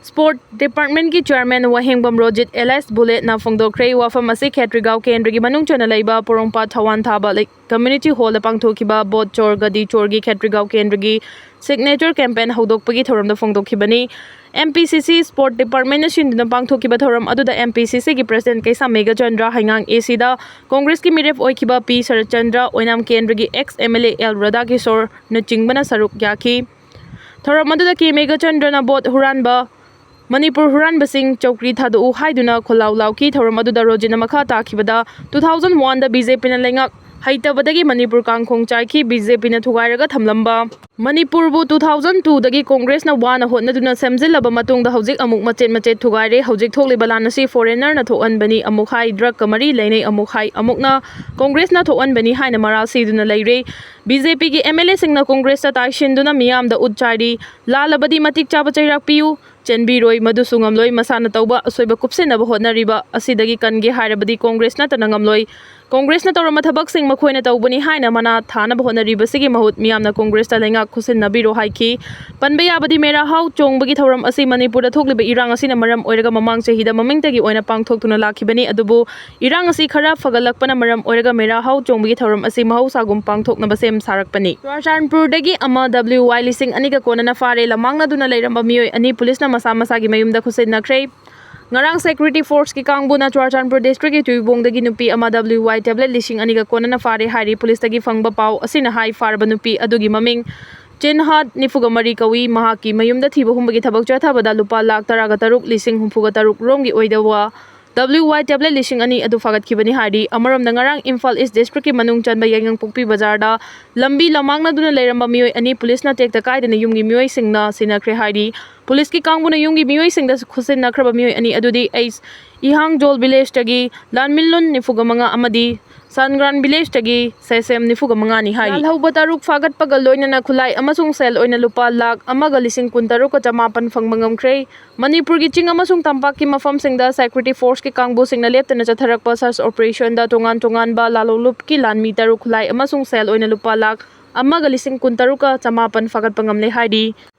ꯁ꯭ꯄꯣꯔꯠ ꯗꯤꯄꯥꯔꯠꯃꯦꯟꯒꯤ ꯆꯤꯌꯔꯃꯦꯟ ꯋꯥꯍꯦꯡꯕꯝ ꯔꯣꯖꯤꯠ ꯑꯦꯂꯥꯏꯁ ꯕꯨꯂꯦꯠꯅ ꯐꯣꯡꯗꯣꯛꯈ꯭ꯔꯦ꯫ ꯋꯥꯐꯝ ꯑꯁꯤ ꯈꯦꯇ꯭ꯔꯤꯒꯥꯎ ꯀꯦꯟꯗ꯭ꯔꯒꯤ ꯃꯅꯨꯡ ꯆꯟꯅ ꯂꯩꯕ ꯄꯣꯔꯣꯝꯄꯥꯠ ꯊꯋꯥꯟ ꯊꯥꯕ ꯂꯩ-, ꯀꯝꯃ꯭ꯌꯨꯅꯤꯇꯤ ꯍꯣꯜꯗ ꯄꯥꯡꯊꯣꯛꯈꯤꯕ ꯚꯣꯠ ꯆꯣꯔ ꯒꯗꯤ ꯆꯣꯔꯒꯤ ꯈꯦꯇ꯭ꯔꯤꯒꯥꯎ ꯀꯦꯟꯗ꯭ꯔꯒꯤ ꯁꯤꯒꯅꯦꯆꯔ ꯀꯦꯝꯄꯦꯟ ꯍꯧꯗꯣꯛꯄꯒꯤ ꯊꯧꯔꯝꯗ ꯐꯣꯡꯗꯣꯛꯈꯤꯕꯅꯤ꯫ ꯑꯦꯝ ꯄꯤ ꯁꯤ ꯁꯤ ꯁ꯭ꯄꯣꯔꯠ ꯗꯤꯄꯥꯔꯠꯃꯦꯟꯅ ꯁꯤꯟꯗꯨꯅ ꯄꯥꯡꯊꯣꯛꯈꯤꯕ ꯊꯧꯔꯝ ꯑꯗꯨꯗ ꯑꯦꯝ ꯄꯤ ꯁꯤ ꯁꯤꯒꯤ ꯄ꯭ꯔꯁꯤꯗꯦꯟꯠ ꯀꯩꯁꯥꯝ ꯃꯦꯘꯆꯟꯗ꯭ꯔ, ꯍꯩꯉꯥꯡ ꯑꯦ ꯁꯤꯗ ꯀꯣꯡꯒ꯭ꯔꯦꯁꯀꯤ ꯃꯤꯔꯦꯞ ꯑꯣꯏꯈꯤꯕ ꯄꯤ ꯁꯔꯠꯆꯟꯗ꯭ꯔ, ꯑꯣꯏꯅꯥꯝ ꯀꯦꯟꯗ꯭ꯔꯒꯤ ex M L A L ꯔꯥꯙꯥꯀꯤꯁꯣꯔꯅꯆꯤꯡꯕꯅ ꯁꯔꯨꯛ ꯌꯥꯈꯤ꯫ ꯊꯧꯔꯝ ꯑꯗꯨꯗ ꯀꯦ ꯃꯦꯘꯆꯟꯗ꯭ꯔꯅ ꯚꯣꯠ ꯍꯨꯔꯥꯟꯕ, ꯃꯅꯤꯄꯨꯔ ꯍꯨꯔꯥꯟꯕꯁꯤꯡ ꯆꯧꯀ꯭ꯔꯤ ꯊꯥꯗꯣꯛꯎ ꯍꯥꯏꯗꯨꯅ ꯈꯣꯜꯂꯥꯎ ꯂꯥꯎꯈꯤ꯫ ꯊꯧꯔꯝ ꯑꯗꯨꯗ ꯔꯣꯖꯤꯠꯅ ꯃꯈꯥ ꯇꯥꯈꯤꯕꯗ, two thousand one ꯗ ꯕꯤ ꯖꯦ ꯄꯤꯅ ꯂꯩꯉꯥꯛ ꯍꯩꯇꯕꯗꯒꯤ ꯃꯅꯤꯄꯨꯔ ꯀꯥꯡꯈꯣꯡ ꯆꯥꯏꯈꯤ꯫ ꯕꯤ ꯖꯦ ꯄꯤꯅ ꯊꯨꯒꯥꯏꯔꯒ ꯊꯝꯂꯝꯕ ꯃꯅꯤꯄꯨꯔꯕꯨ two thousand two ꯗꯒꯤ ꯀꯣꯡꯒ꯭ꯔꯦꯁꯅ ꯋꯥꯅ ꯍꯣꯠꯅꯗꯨꯅ ꯁꯦꯝꯖꯤꯜꯂꯕ ꯃꯇꯨꯡꯗ ꯍꯧꯖꯤꯛ ꯑꯃꯨꯛ ꯃꯆꯦꯠ ꯃꯆꯦꯠ ꯊꯨꯒꯥꯏꯔꯦ꯫ ꯍꯧꯖꯤꯛ ꯊꯣꯛꯂꯤꯕ ꯂꯥꯟ ꯑꯁꯤ ꯐꯣꯔꯦꯅꯔꯅ ꯊꯣꯛꯍꯟꯕꯅꯤ ꯑꯃꯨꯛ ꯍꯥꯏ, ꯗ꯭ꯔꯒꯀ ꯃꯔꯤ ꯂꯩꯅꯩ ꯑꯃꯨꯛ ꯍꯥꯏ, ꯑꯃꯨꯛꯅ ꯀꯣꯡꯒ꯭ꯔꯦꯁꯅ ꯊꯣꯛꯍꯟꯕꯅꯤ ꯍꯥꯏꯅ ꯃꯔꯥꯜ ꯁꯤꯗꯨꯅ ꯂꯩꯔꯦ꯫ ꯕꯤ ꯖꯦ ꯄꯤꯒꯤ ꯑꯦꯝ ꯑꯦꯜ ꯑꯦꯁꯤꯡꯅ ꯀꯣꯡꯒ꯭ꯔꯦꯁꯇ ꯇꯥꯏꯁꯤꯟꯗꯨꯅ ꯃꯤꯌꯥꯝꯗ ꯎꯠ ꯆꯥꯏꯔꯤ꯫ ꯂꯥꯜꯂꯕꯗꯤ ꯃꯇꯤꯛ ꯆꯥꯕ ꯆꯩꯔꯥꯛ ꯄꯤꯌꯨ꯫ ꯆꯦꯟꯕꯤꯔꯣꯏ, ꯃꯗꯨꯁꯨ ꯉꯝꯂꯣꯏ꯫ ꯃꯁꯥꯅ ꯇꯧꯕ ꯑꯁꯣꯏꯕ ꯀꯨꯞꯁꯤꯟꯅꯕ ꯍꯣꯠꯅꯔꯤꯕ ꯑꯁꯤꯗꯒꯤ ꯀꯟꯒꯦ ꯍꯥꯏꯔꯕꯗꯤ ꯀꯣꯡꯒ꯭ꯔꯦꯁ ꯅꯠꯇꯅ ꯉꯝꯂꯣꯏ꯫ ꯀꯣꯡꯒ꯭ꯔꯦꯁꯅ ꯇꯧꯔꯝꯕ ꯊꯕꯛꯁꯤꯡ ꯃꯈꯣꯏꯅ ꯇꯧꯕꯅꯤ ꯍꯥꯏꯅ ꯃꯅꯥ ꯊꯥꯅꯕ ꯍꯣꯠꯅꯔꯤꯕꯁꯤꯒꯤ ꯃꯍꯨꯠ ꯃꯤꯌꯥꯝꯅ ꯀꯣꯡꯒ꯭ꯔꯦꯁꯇ ꯂꯩꯉꯥꯛ ꯈꯨꯠꯁꯤꯟꯅꯕꯤꯔꯣ ꯍꯥꯏꯈꯤ꯫ ꯄꯟꯕ ꯌꯥꯕꯗꯤ ꯃꯦꯔꯥ ꯍꯥꯎ ꯆꯣꯡꯕꯒꯤ ꯊꯧꯔꯝ ꯑꯁꯤ ꯃꯅꯤꯄꯨꯔꯗ ꯊꯣꯛꯂꯤꯕ ꯏꯔꯥꯡ ꯑꯁꯤꯅ ꯃꯔꯝ ꯑꯣꯏꯔꯒ ꯃꯃꯥꯡ ꯆꯍꯤꯗ ꯃꯃꯤꯡꯇꯒꯤ ꯑꯣꯏꯅ ꯄꯥꯡꯊꯣꯛꯇꯨꯅ ꯂꯥꯛꯈꯤꯕꯅꯤ꯫ ꯑꯗꯨꯕꯨ ꯏꯔꯥꯡ ꯑꯁꯤ ꯈꯔ ꯐꯒꯠꯂꯛꯄꯅ ꯃꯔꯝ ꯑꯣꯏꯔꯒ ꯃꯦꯔꯥ ꯍꯥꯎ ꯆꯣꯡꯕꯒꯤ ꯊꯧꯔꯝ ꯑꯁꯤ ꯃꯍꯧꯁꯥꯒꯨꯝ ꯄꯥꯡꯊꯣꯛꯅꯕ ꯁꯦꯝ ꯁꯥꯔꯛꯄꯅꯤ꯫ ꯆꯨꯔꯥꯆꯥꯟꯄꯨꯔꯗꯒꯤ ꯑꯃ ꯗꯕ꯭ꯂꯤꯎ ꯋꯥꯏ ꯂꯤꯁꯤꯡ ꯑꯅꯤꯒ ꯀꯣꯟꯅꯅ ꯐꯥꯔꯦ꯫ ꯂꯃꯥꯡꯅꯗꯨꯅ ꯂꯩꯔꯝꯕ ꯃꯤꯑꯣꯏ ꯑꯅꯤ ꯄꯨꯂꯤꯁꯅ ꯃꯁꯥ ꯃꯁꯥꯒꯤ ꯃꯌꯨꯝꯗ ꯈꯨꯠꯁꯤꯟꯅꯈ꯭ꯔꯦ꯫ ꯉꯔꯥꯡ ꯁꯦꯀ꯭ꯌꯨꯔꯤꯇꯤ ꯐꯣꯔꯁꯀꯤ ꯀꯥꯡꯕꯨꯅ ꯆꯨꯔꯥꯆꯥꯟꯄꯨꯔ ꯗꯤꯁꯇ꯭ꯔꯤꯛꯀꯤ ꯇꯨꯏꯕꯣꯡꯗꯒꯤ ꯅꯨꯄꯤ ꯑꯃ ꯗꯕ꯭ꯂꯤꯎ ꯋꯥꯏ ꯇꯦꯕ꯭ꯂꯦꯠ ꯂꯤꯁꯤꯡ ꯑꯅꯤꯒ ꯀꯣꯟꯅꯅ ꯐꯥꯔꯦ ꯍꯥꯏꯔꯤ꯫ ꯄꯨꯂꯤꯁꯇꯒꯤ ꯐꯪꯕ ꯄꯥꯎ ꯑꯁꯤꯅ ꯍꯥꯏ, ꯐꯥꯔꯕ ꯅꯨꯄꯤ ꯑꯗꯨꯒꯤ ꯃꯃꯤꯡ ꯆꯤꯟꯍꯥꯠ ꯅꯤꯐꯨꯒ ꯃꯔꯤ ꯀꯧꯏ꯫ ꯃꯍꯥꯛꯀꯤ ꯃꯌꯨꯝꯗ ꯊꯤꯕ ꯍꯨꯝꯕꯒꯤ ꯊꯕꯛ ꯆꯠꯊꯕꯗ ꯂꯨꯄꯥ ꯂꯥꯈ ꯇꯔꯥꯒ ꯇꯔꯨꯛ ꯂꯤꯁꯤꯡ ꯍꯨꯝꯐꯨꯒ ꯇꯔꯨꯛ ꯔꯣꯝꯒꯤ ꯑꯣꯏꯗꯧꯕ ꯗꯕ꯭ꯂꯤꯎ ꯋꯥꯏ ꯇꯦꯕ꯭ꯂꯦꯠ ꯂꯤꯁꯤꯡ ꯑꯅꯤ ꯑꯗꯨ ꯐꯥꯒꯠꯈꯤꯕꯅꯤ ꯍꯥꯏꯔꯤ꯫ ꯑꯃꯔꯣꯝꯗ, ꯉꯔꯥꯡ ꯏꯝꯐꯥꯜ ꯏꯁ ꯗꯤꯁꯇ꯭ꯔꯤꯛꯀꯤ ꯃꯅꯨꯡ ꯆꯟꯕ ꯌꯥꯏꯉꯪꯄꯣꯛꯄꯤ ꯕꯖꯥꯔꯗ ꯂꯝꯕꯤ ꯂꯝꯃꯥꯡꯅꯗꯨꯅ ꯂꯩꯔꯝꯕ ꯃꯤꯑꯣꯏ ꯑꯅꯤ ꯄꯨꯂꯤꯁꯅ ꯇꯦꯛꯇ ꯀꯥꯏꯗꯅ ꯌꯨꯝꯒꯤ ꯃꯤꯑꯣꯏꯁꯤꯡꯅ ꯁꯤꯟꯅꯈ꯭ꯔꯦ ꯍꯥꯏꯔꯤ꯫ ꯄꯨꯂꯤꯁꯀꯤ ꯀꯥꯡꯕꯨꯅ ꯌꯨꯝꯒꯤ ꯃꯤꯑꯣꯏꯁꯤꯡꯗ ꯈꯨꯠꯁꯤꯟꯅꯈ꯭ꯔꯕ ꯃꯤꯑꯣꯏ ꯑꯅꯤ ꯑꯗꯨꯗꯤ ꯑꯩꯆ ꯏꯍꯥꯡꯖꯣꯜ ꯚꯤꯂꯦꯖꯇꯒꯤ ꯂꯥꯟꯃꯤꯂꯨꯟ ꯅꯤꯐꯨꯒ ꯃꯉꯥ ꯑꯃꯗꯤ ꯁꯥꯟꯒ꯭ꯔꯥꯟ ꯚꯤꯂꯦꯖꯇꯒꯤ ꯁꯦꯁꯦꯝ ꯅꯤꯐꯨꯒ ꯃꯉꯥꯅꯤ ꯍꯥꯏꯔꯤ꯫ ꯂꯥꯜꯍꯧꯕ ꯇꯔꯨꯛ ꯐꯥꯒꯠꯄꯒ ꯂꯣꯏꯅꯅ ꯈꯨꯠꯂꯥꯏ ꯑꯃꯁꯨꯡ ꯁꯦꯜ ꯑꯣꯏꯅ ꯂꯨꯄꯥ ꯂꯥꯈ ꯑꯃꯒ ꯂꯤꯁꯤꯡ ꯀꯨꯟꯇꯔꯨꯛꯀ ꯆꯃꯥꯄꯟ ꯐꯪꯕ ꯉꯝꯈ꯭ꯔꯦ꯫ ꯃꯅꯤꯄꯨꯔꯒꯤ ꯆꯤꯡ ꯑꯃꯁꯨꯡ ꯇꯝꯄꯥꯛꯀꯤ ꯃꯐꯝꯁꯤꯡꯗ ꯁꯦꯀ꯭ꯌꯨꯔꯤꯇꯤ ꯐꯣꯔꯁꯀꯤ ꯀꯥꯡꯕꯨꯁꯤꯡꯅ ꯂꯦꯞꯇꯅ ꯆꯠꯊꯔꯛꯄ ꯁꯔꯆ ꯑꯣꯄꯔꯦꯁꯟꯗ ꯇꯣꯉꯥꯟ ꯇꯣꯉꯥꯟꯕ ꯂꯥꯂꯣꯡꯂꯨꯞꯀꯤ ꯂꯥꯟꯃꯤ ꯇꯔꯨꯛ, ꯈꯨꯠꯂꯥꯏ ꯑꯃꯁꯨꯡ ꯁꯦꯜ ꯑꯣꯏꯅ ꯂꯨꯄꯥ ꯂꯥꯈ ꯑꯃꯒ ꯂꯤꯁꯤꯡ ꯀꯨꯟꯇꯔꯨꯛꯀ ꯆꯃꯥꯄꯟ ꯐꯥꯒꯠꯄ ꯉꯝꯂꯦ ꯍꯥꯏꯔꯤ꯫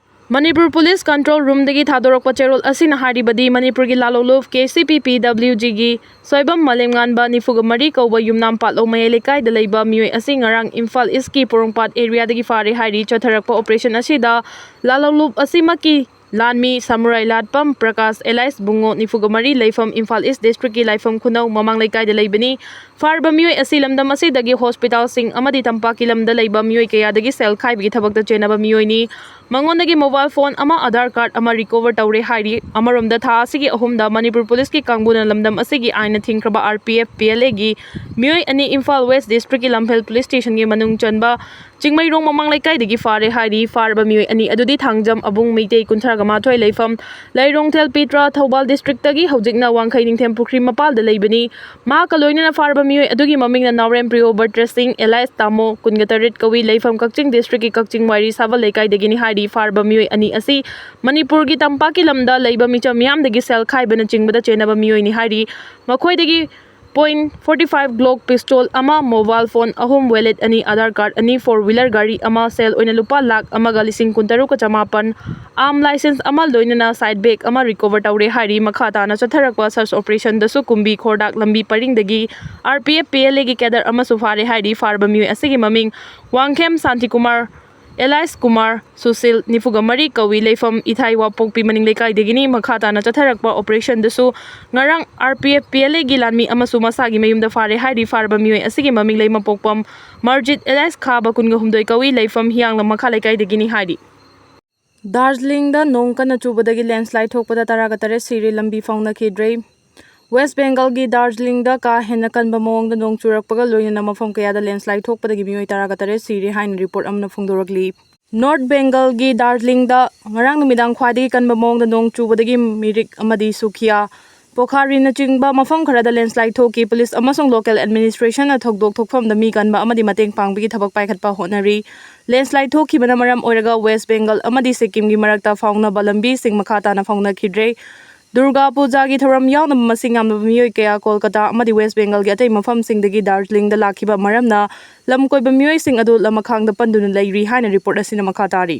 ꯃꯅꯤꯄꯨꯔ ꯄꯨꯂꯤꯁ ꯀꯟꯇ꯭ꯔꯣꯜ ꯔꯨꯝꯗꯒꯤ ꯊꯥꯗꯣꯔꯛꯄ ꯆꯦꯔꯣꯜ ꯑꯁꯤꯅ ꯍꯥꯏꯔꯤꯕꯗꯤ, ꯃꯅꯤꯄꯨꯔꯒꯤ ꯂꯥꯂꯣꯡꯂꯨꯞ ꯀꯦ ꯁꯤ ꯄꯤ ꯄꯤ ꯗꯕ꯭ꯂꯤꯎ ꯖꯤꯒꯤ ꯁꯣꯏꯕꯝ ꯃꯥꯂꯦꯝꯉꯥꯟꯕ ꯅꯤꯐꯨꯒ ꯃꯔꯤ ꯀꯧꯕ ꯌꯨꯝꯅꯥꯝ ꯄꯥꯠꯂꯧ ꯃꯌꯥꯏ ꯂꯩꯀꯥꯏꯗ ꯂꯩꯕ ꯃꯤꯑꯣꯏ ꯑꯁꯤ ꯉꯔꯥꯡ ꯏꯝꯐꯥꯜ ꯏꯁꯀꯤ ꯄꯣꯔꯣꯝꯄꯥꯠ ꯑꯦꯔꯤꯌꯥꯗꯒꯤ ꯐꯥꯔꯦ ꯍꯥꯏꯔꯤ꯫ ꯆꯠꯊꯔꯛꯄ ꯑꯣꯄꯔꯦꯁꯟ ꯑꯁꯤꯗ ꯂꯥꯂꯣꯡꯂꯨꯞ ꯑꯁꯤꯃꯛꯀꯤ ꯂꯥꯟꯃꯤ ꯁꯃꯨꯔꯥꯏ ꯂꯥꯠꯄꯝ ꯄ꯭ꯔꯀꯥꯁ ꯑꯦꯂꯥꯏꯁ ꯕꯨꯡꯉꯣ ꯅꯤꯐꯨꯒ ꯃꯔꯤ ꯂꯩꯐꯝ ꯏꯝꯐꯥꯜ ꯏꯁ ꯗꯤꯁꯇ꯭ꯔꯤꯛꯀꯤ ꯂꯥꯏꯐꯝ ꯈꯨꯅꯧ ꯃꯃꯥꯡ ꯂꯩꯀꯥꯏꯗ ꯂꯩꯕꯅꯤ꯫ ꯐꯥꯔꯕ ꯃꯤꯑꯣꯏ ꯑꯁꯤ ꯂꯝꯗꯝ ꯑꯁꯤꯗꯒꯤ ꯍꯣꯁꯄꯤꯇꯥꯜꯁꯤꯡ ꯑꯃꯗꯤ ꯇꯝꯄꯥꯛꯀꯤ ꯂꯝꯗ ꯂꯩꯕ ꯃꯤꯑꯣꯏ ꯀꯌꯥꯗꯒꯤ ꯁꯦꯜ ꯈꯥꯏꯕꯒꯤ ꯊꯕꯛꯇ ꯆꯦꯟꯅꯕ ꯃꯤꯑꯣꯏꯅꯤ꯫ ꯃꯉꯣꯟꯗꯒꯤ ꯃꯣꯕꯥꯏꯜ ꯐꯣꯟ ꯑꯃ, ꯑꯙꯥꯔ ꯀꯥꯔꯗ ꯑꯃ ꯔꯤꯀꯣꯚꯔ ꯇꯧꯔꯦ ꯍꯥꯏꯔꯤ꯫ ꯑꯃꯔꯣꯝꯗ, ꯊꯥ ꯑꯁꯤꯒꯤ ꯑꯍꯨꯝꯗ ꯃꯅꯤꯄꯨꯔ ꯄꯨꯂꯤꯁꯀꯤ ꯀꯥꯡꯕꯨꯅ ꯂꯝꯗꯝ ꯑꯁꯤꯒꯤ ꯑꯥꯏꯟꯅ ꯊꯤꯡꯈ꯭ꯔꯕ R P F, P L ꯑꯦꯒꯤ ꯃꯤꯑꯣꯏ ꯑꯅꯤ ꯏꯝꯐꯥꯜ ꯋꯦꯁ ꯗꯤꯁꯇ꯭ꯔꯤꯛꯀꯤ ꯂꯝꯐꯦꯜ ꯄꯨꯂꯤꯁ ꯁ꯭ꯇꯦꯁꯟꯒꯤ ꯃꯅꯨꯡ ꯆꯟꯕ ꯆꯤꯡꯃꯩꯔꯣꯡ ꯃꯃꯥꯡ ꯂꯩꯀꯥꯏꯗꯒꯤ ꯐꯥꯔꯦ ꯍꯥꯏꯔꯤ꯫ ꯐꯥꯔꯕ ꯃꯤꯑꯣꯏ ꯑꯅꯤ ꯑꯗꯨꯗꯤ ꯊꯥꯡꯖꯝ ꯑꯕꯨꯡ ꯃꯩꯇꯩ ꯀꯨꯟꯊ꯭ꯔꯥꯒ ꯃꯥꯊꯣꯏ ꯂꯩꯐꯝ ꯂꯩꯔꯣꯡꯊꯦꯜ ꯄꯤꯇ꯭ꯔꯥ ꯊꯧꯕꯥꯜ ꯗꯤꯁꯇ꯭ꯔꯤꯛꯇꯒꯤ ꯍꯧꯖꯤꯛꯅ ꯋꯥꯡꯈꯩ ꯅꯤꯡꯊꯦꯝ ꯄꯨꯈ꯭ꯔꯤ ꯃꯄꯥꯜꯗ ꯂꯩꯕꯅꯤ꯫ ꯃꯍꯥꯛꯀ ꯂꯣꯏꯅꯅ ꯐꯥꯔꯕ ꯃꯤꯑꯣꯏ ꯑꯗꯨꯒꯤ ꯃꯃꯤꯡꯅ ꯅꯥꯎꯔꯦꯝ ꯄ꯭ꯔꯤꯌꯣꯕ꯭ꯔꯇ ꯁꯤꯡ ꯑꯦꯂꯥꯏꯁ ꯇꯥꯃꯣ, ꯀꯨꯟꯒ ꯇꯔꯦꯠ ꯀꯧꯏ, ꯂꯩꯐꯝ ꯀꯛꯆꯤꯡ ꯗꯤꯁꯇ꯭ꯔꯤꯛꯀꯤ ꯀꯛꯆꯤꯡ ꯋꯥꯏꯔꯤ ꯁꯥꯕꯜ ꯂꯩꯀꯥꯏꯗꯒꯤꯅꯤ ꯍꯥꯏꯔꯤ꯫ ꯐꯥꯔꯕ ꯃꯤꯑꯣꯏ ꯑꯅꯤ ꯑꯁꯤ ꯃꯅꯤꯄꯨꯔꯒꯤ ꯇꯝꯄꯥꯛꯀꯤ ꯂꯝꯗ ꯂꯩꯕ ꯃꯤꯆꯝ ꯃꯤꯌꯥꯝꯗꯒꯤ ꯁꯦꯜ ꯈꯥꯏꯕꯅꯆꯤꯡꯕꯗ ꯆꯦꯟꯅꯕ ꯃꯤꯑꯣꯏꯅꯤ ꯍꯥꯏꯔꯤ꯫ ꯃꯈꯣꯏꯗꯒꯤ point forty five Glock pistol ꯑꯃ, ꯃꯣꯕꯥꯏꯜ ꯐꯣꯟ ꯑꯍꯨꯝ, ꯋꯦꯂꯦꯠ ꯑꯅꯤ, ꯑꯥꯙꯥꯔ ꯀꯥꯔꯗ ꯑꯅꯤ, ꯐꯣꯔ ꯋꯤꯂꯔ ꯒꯥꯔꯤ ꯑꯃ, ꯁꯦꯜ ꯑꯣꯏꯅ ꯂꯨꯄꯥ ꯂꯥꯈ ꯑꯃꯒ ꯂꯤꯁꯤꯡ ꯀꯨꯟꯇꯔꯨꯛꯀ ꯆꯃꯥꯄꯟ, ꯑꯥꯔꯝ ꯂꯥꯏꯁꯦꯟꯁ ꯑꯃ ꯂꯣꯏꯅꯅ ꯁꯥꯏꯠ ꯕꯦꯒ ꯑꯃ ꯔꯤꯀꯣꯚꯔ ꯇꯧꯔꯦ ꯍꯥꯏꯔꯤ꯫ ꯃꯈꯥ ꯇꯥꯅ ꯆꯠꯊꯔꯛꯄ ꯁꯔꯆ ꯑꯣꯄꯔꯦꯁꯟꯗꯁꯨ ꯀꯨꯝꯕꯤ ꯈꯣꯔꯗꯥꯛ ꯂꯝꯕꯤ ꯄꯔꯤꯡꯗꯒꯤ R P F, P L ꯑꯦꯒꯤ ꯀꯦꯗꯔ ꯑꯃꯁꯨ ꯐꯥꯔꯦ ꯍꯥꯏꯔꯤ꯫ ꯐꯥꯔꯕ ꯃꯤꯑꯣꯏ ꯑꯁꯤꯒꯤ ꯃꯃꯤꯡ ꯋꯥꯡꯈꯦꯝ ꯁꯥꯟꯇꯤꯀꯨꯃꯥꯔ, ꯑꯦꯂꯥꯏꯁ ꯀꯨꯃꯥꯔ, ꯁꯨꯁꯤꯜ, ꯅꯤꯐꯨꯒ ꯃꯔꯤ ꯀꯧꯏ, ꯂꯩꯐꯝ ꯏꯊꯥꯏ ꯋꯥꯄꯣꯛꯄꯤ ꯃꯅꯤꯡ ꯂꯩꯀꯥꯏꯗꯒꯤꯅꯤ꯫ ꯃꯈꯥ ꯇꯥꯅ ꯆꯠꯊꯔꯛꯄ ꯑꯣꯄꯔꯦꯁꯟꯗꯁꯨ ꯉꯔꯥꯡ R P F, P L ꯑꯦꯒꯤ ꯂꯥꯟꯃꯤ ꯑꯃꯁꯨ ꯃꯁꯥꯒꯤ ꯃꯌꯨꯝꯗ ꯐꯥꯔꯦ ꯍꯥꯏꯔꯤ꯫ ꯐꯥꯔꯕ ꯃꯤꯑꯣꯏ ꯑꯁꯤꯒꯤ ꯃꯃꯤꯡ ꯂꯩꯃꯄꯣꯛꯄꯝ ꯃꯔꯖꯤꯠ ꯑꯦꯂꯥꯏꯁ ꯈꯥꯕ, ꯀꯨꯟꯒ ꯍꯨꯝꯗꯣꯏ ꯀꯧꯏ, ꯂꯩꯐꯝ ꯍꯤꯌꯥꯡꯂꯝ ꯃꯈꯥ ꯂꯩꯀꯥꯏꯗꯒꯤꯅꯤ ꯍꯥꯏꯔꯤ꯫ ꯗꯥꯔꯖꯤꯂꯤꯡꯗ ꯅꯣꯡ ꯀꯟꯅ ꯆꯨꯕꯗꯒꯤ ꯂꯦꯟꯁꯂꯥꯏꯗ ꯊꯣꯛꯄꯗ ꯇꯔꯥꯒ ꯇꯔꯦꯠ ꯁꯤꯔꯦ, ꯂꯝꯕꯤ ꯐꯥꯎꯅꯈꯤꯗ꯭ꯔꯦ꯫ ꯋꯦꯁ ꯕꯦꯡꯒꯜꯒꯤ ꯗꯥꯔꯖꯤꯂꯤꯡꯗ ꯀꯥ ꯍꯦꯟꯅ ꯀꯟꯕ ꯃꯑꯣꯡꯗ ꯅꯣꯡ ꯆꯨꯔꯛꯄꯒ ꯂꯣꯏꯅꯅ ꯃꯐꯝ ꯀꯌꯥꯗ ꯂꯦꯟꯁꯂꯥꯏꯠ ꯊꯣꯛꯄꯗꯒꯤ ꯃꯤꯑꯣꯏ ꯇꯔꯥꯒ ꯇꯔꯦꯠ ꯁꯤꯔꯦ ꯍꯥꯏꯅ ꯔꯤꯄꯣꯔꯠ ꯑꯃꯅ ꯐꯣꯡꯗꯣꯔꯛꯂꯤ꯫ ꯅꯣꯔꯠ ꯕꯦꯡꯒꯜꯒꯤ ꯗꯥꯔꯖꯤꯂꯤꯡꯗ ꯉꯔꯥꯡ ꯅꯨꯃꯤꯗꯥꯡ ꯈ꯭ꯋꯥꯏꯗꯒꯤ ꯀꯟꯕ ꯃꯑꯣꯡꯗ ꯅꯣꯡ ꯆꯨꯕꯗꯒꯤ ꯃꯤꯔꯤꯛ ꯑꯃꯗꯤ ꯁꯨꯈꯤꯌꯥ, ꯄꯣꯈꯥꯔꯤꯅꯆꯤꯡꯕ ꯃꯐꯝ ꯈꯔꯗ ꯂꯦꯟꯁꯂꯥꯏꯠ ꯊꯣꯛꯈꯤ꯫ ꯄꯨꯂꯤꯁ ꯑꯃꯁꯨꯡ ꯂꯣꯀꯦꯜ ꯑꯦꯗꯃꯤꯅꯤꯁꯇ꯭ꯔꯦꯁꯟꯅ ꯊꯧꯗꯣꯛ ꯊꯣꯛꯐꯝꯗ ꯃꯤ ꯀꯟꯕ ꯑꯃꯗꯤ ꯃꯇꯦꯡ ꯄꯥꯡꯕꯒꯤ ꯊꯕꯛ ꯄꯥꯏꯈꯠꯄ ꯍꯣꯠꯅꯔꯤ꯫ ꯂꯦꯟꯁꯂꯥꯏꯠ ꯊꯣꯛꯈꯤꯕꯅ ꯃꯔꯝ ꯑꯣꯏꯔꯒ ꯋꯦꯁ ꯕꯦꯡꯒꯜ ꯑꯃꯗꯤ ꯁꯤꯛꯀꯤꯝꯒꯤ ꯃꯔꯛꯇ ꯐꯥꯎꯅꯕ ꯂꯝꯕꯤꯁꯤꯡ ꯃꯈꯥ ꯇꯥꯅ ꯐꯥꯎꯅꯈꯤꯗ꯭ꯔꯦ꯫ ꯗꯨꯔꯒꯥ ꯄꯨꯖꯥꯒꯤ ꯊꯧꯔꯝ ꯌꯥꯎꯅꯕ ꯃꯁꯤꯡ ꯌꯥꯝꯂꯕ ꯃꯤꯑꯣꯏ ꯀꯌꯥ ꯀꯣꯜꯀꯇꯥ ꯑꯃꯗꯤ ꯋꯦꯁ ꯕꯦꯡꯒꯜꯒꯤ ꯑꯇꯩ ꯃꯐꯝꯁꯤꯡꯗꯒꯤ ꯗꯥꯔꯖꯤꯂꯤꯡꯗ ꯂꯥꯛꯈꯤꯕ ꯃꯔꯝꯅ ꯂꯝ ꯀꯣꯏꯕ ꯃꯤꯑꯣꯏꯁꯤꯡ ꯑꯗꯨ ꯂꯃꯈꯥꯡꯗ ꯄꯟꯗꯨꯅ ꯂꯩꯔꯤ ꯍꯥꯏꯅ ꯔꯤꯄꯣꯔꯠ ꯑꯁꯤꯅ ꯃꯈꯥ ꯇꯥꯔꯤ꯫